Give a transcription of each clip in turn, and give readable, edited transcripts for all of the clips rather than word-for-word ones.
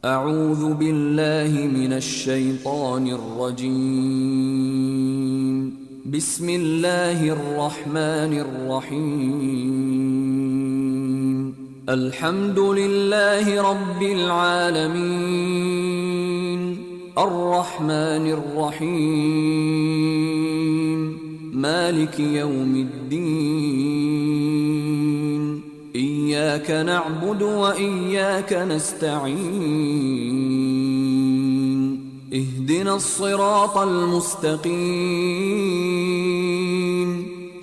أعوذ بالله من الشيطان الرجيم. بسم الله الرحمن الرحيم. الحمد لله رب العالمين. الرحمن الرحيم. مالك يوم الدين. إياك نعبد وإياك نستعين. اهدنا الصراط المستقيم.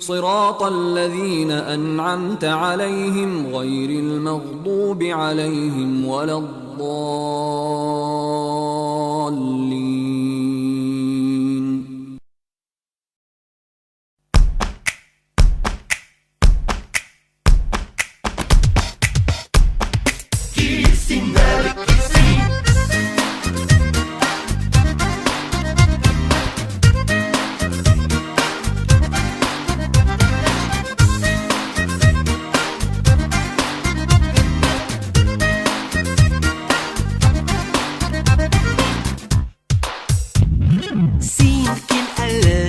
صراط الذين أنعمت عليهم غير المغضوب عليهم ولا الضالين. Син кил әле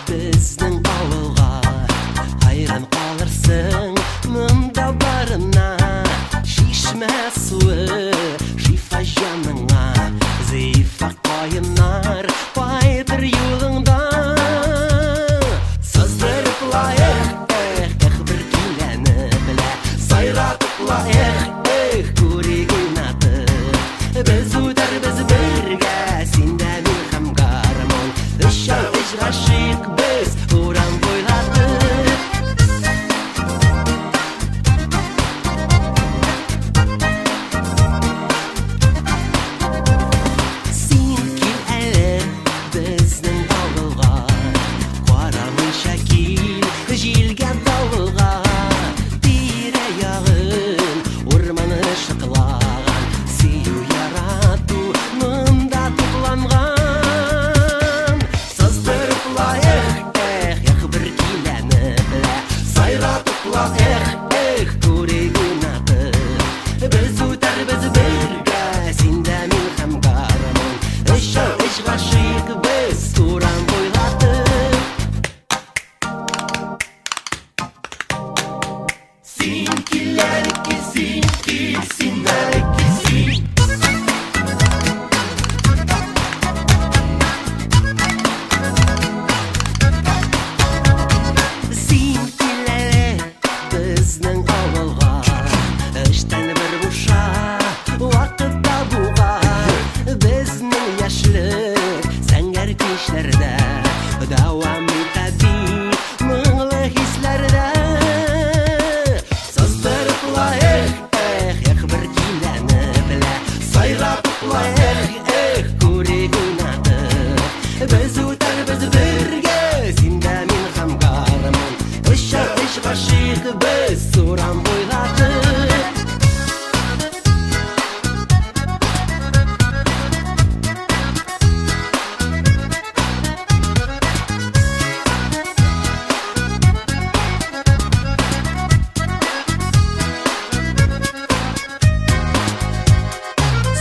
безнең авылга, хайран калырсың монда барына. Чишмә суы шифа җаныңа, зифа каеннар кайтыр юлыңда. Сыздырып ла эх, эх, эх, бер көйләнеп лә, сайратып ла эх, эх, күрик уйнатып. Без үтәрбез бергә, син дә мин һәм гармун. Өчәү өч гашыйк без урам буйлатып. Син кил әле безнең авылга, карамыйча кил җилгә давылга. Тирә-ягын урманы шыклаган, сөю ярату монда тупланган. Сыздырып ла эх, эх, эх, бер көйләнеп лә, сайратып ла эх, эх, күрик уйнатып. Без үтәрбез бергә, син дә мин һәм гармун. Өчәү өч гашыйк без урам буйлатып. Син кил әле, кил, син кил, син әле кил, син. Син кил әле безнең авылга, эштән бер буша вакыт табуга. Безнең яшьлек зәңгәр кичләрдә дәвам итә бит моңлы хисләрдә. Сыздырып ла эх, эх, эх, бер көйләнеп лә, сайратып ла эх, эх, күрик уйнатып. Без үтәрбез бергә, син дә мин һәм гармун. Өчәү өч гашыйк без урам буйлатып.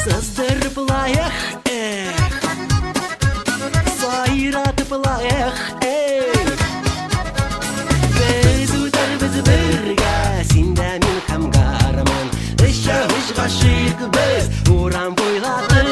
Сыздырып ла эх, эх, сайратып ла эх, эх. Без үтәрбез бергә, син дә мин һәм гармун. Өчәү өч гашыйк без урам буйлатып.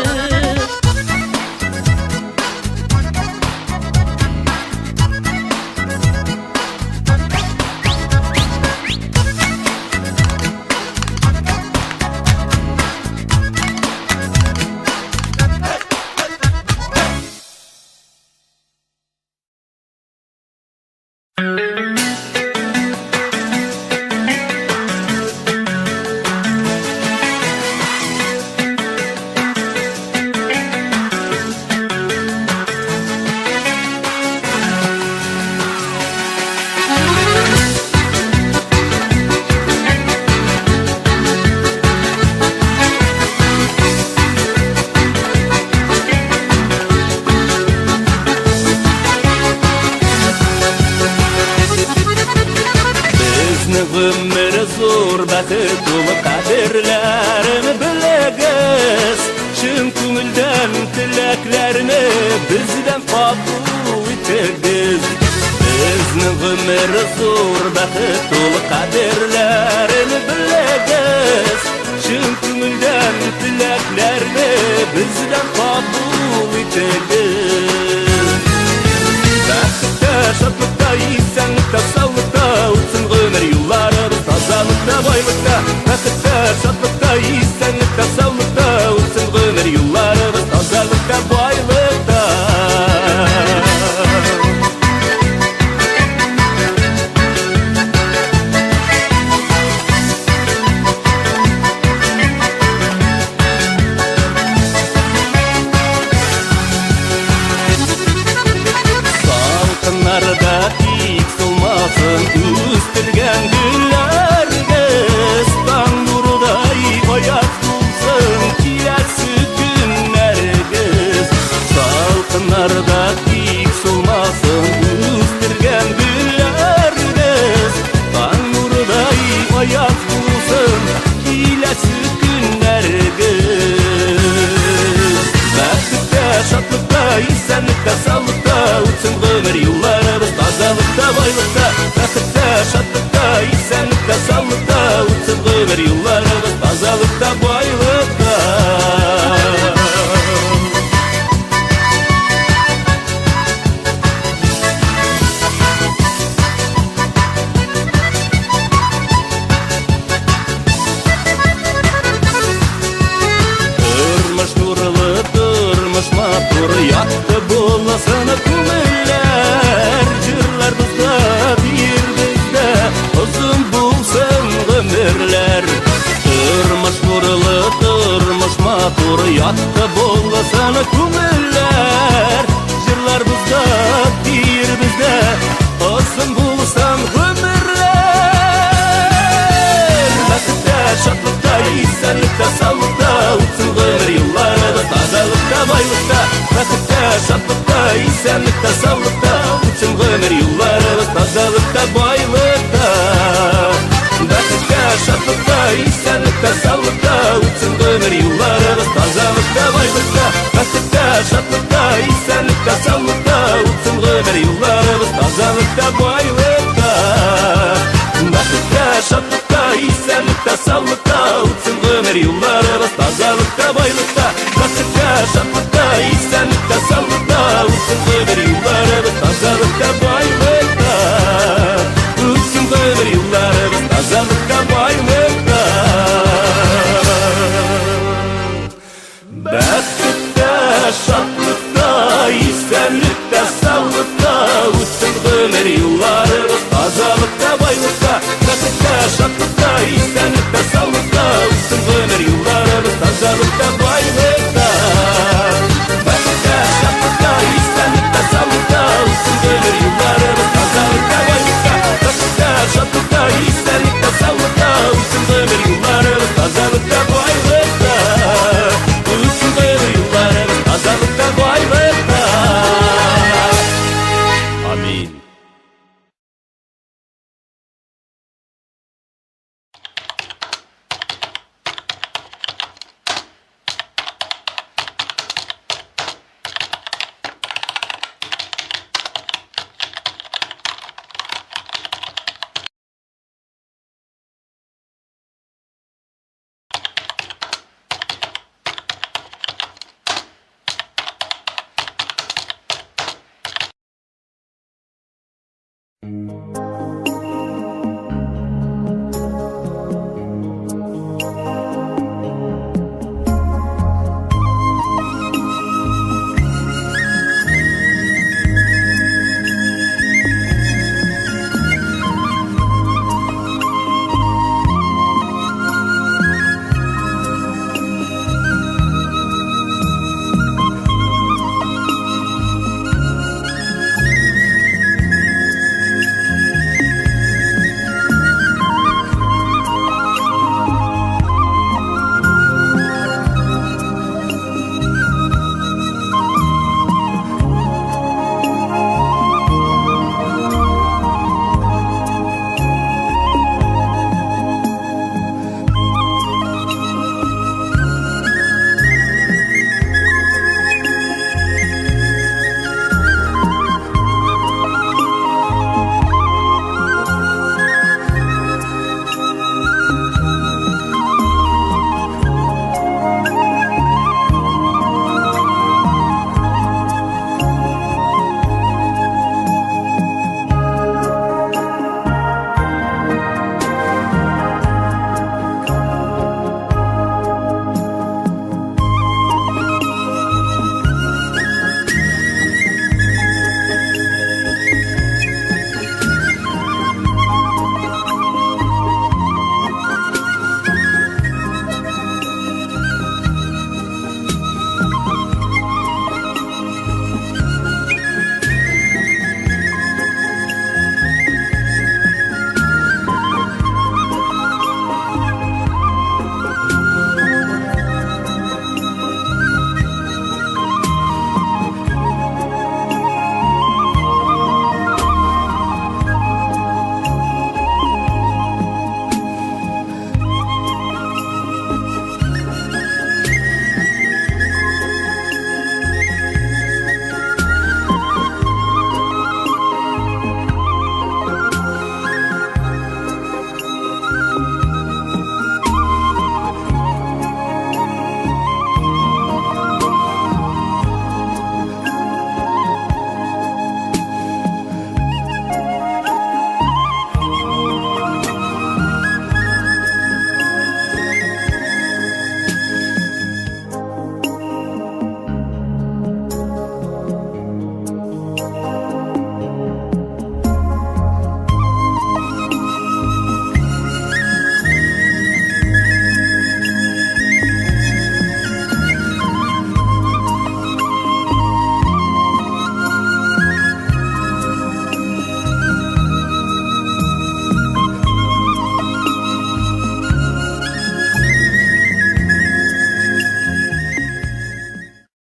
Безнең гомер зур бәхет тулы, кадерләрен белегез. Теләкләрне бездән кабул итегез. Безнең гомер зур бәхет тулы, кадерләрен белегез. Чын күңелдән теләкләрне бездән кабул итегез. Бәхеттә, шатлыкта, исәнлектә, саулыкта үтсен гомер юлларыбыз, тазалыкта, байлыкта. Бәхеттә, шатлыкта, исәнлектә, саулыкта үтсен гомер юлларыбыз, тазалыкта, байлыкта. Салкыннарда тик солмасын үстергән гөлләрегез, таң нурыдай аяз булсын киләсе көннәрегез. Салкыннарда тик солмасын үстергән гөлләрегез, таң нурыдай аяз булсын киләсе көннәрегез. Бәхеттә, шатлыкта, исәнлектә, саулыкта үтсен гомер юлларыбыз, тазалыкта, байлыкта. Бәхеттә, шатлыкта, исәнлектә, саулыкта үтсен гомер юлларыбыз, тазалыкта, байлыкта. Тормыш нурлы, тормыш матур, якты булсын күңелләр. Җырлар бездә, биер бездә, озын булсын гомерләр. Тормыш нурлы, тормыш матур, якты булсын күңелләр. Җырлар бездә, биер бездә, озын булсын гомерләр. Бәхеттә, шатлыкта, исәнлектә, саулыкта үтсен гомер юлларыбыз, тазалыкта, байлыкта. Бәхеттә, шатлыкта, исәнлектә, саулыкта үтсен гомер юлларыбыз, тазалыкта, байлыкта. Бәхеттә, шатлыкта, исәнлектә, саулыкта үтсен гомер юлларыбыз, тазалыкта, байлыкта. Бәхеттә, шатлыкта, исәнлектә, саулыкта үтсен гомер юлларыбыз, тазалыкта, байлыкта.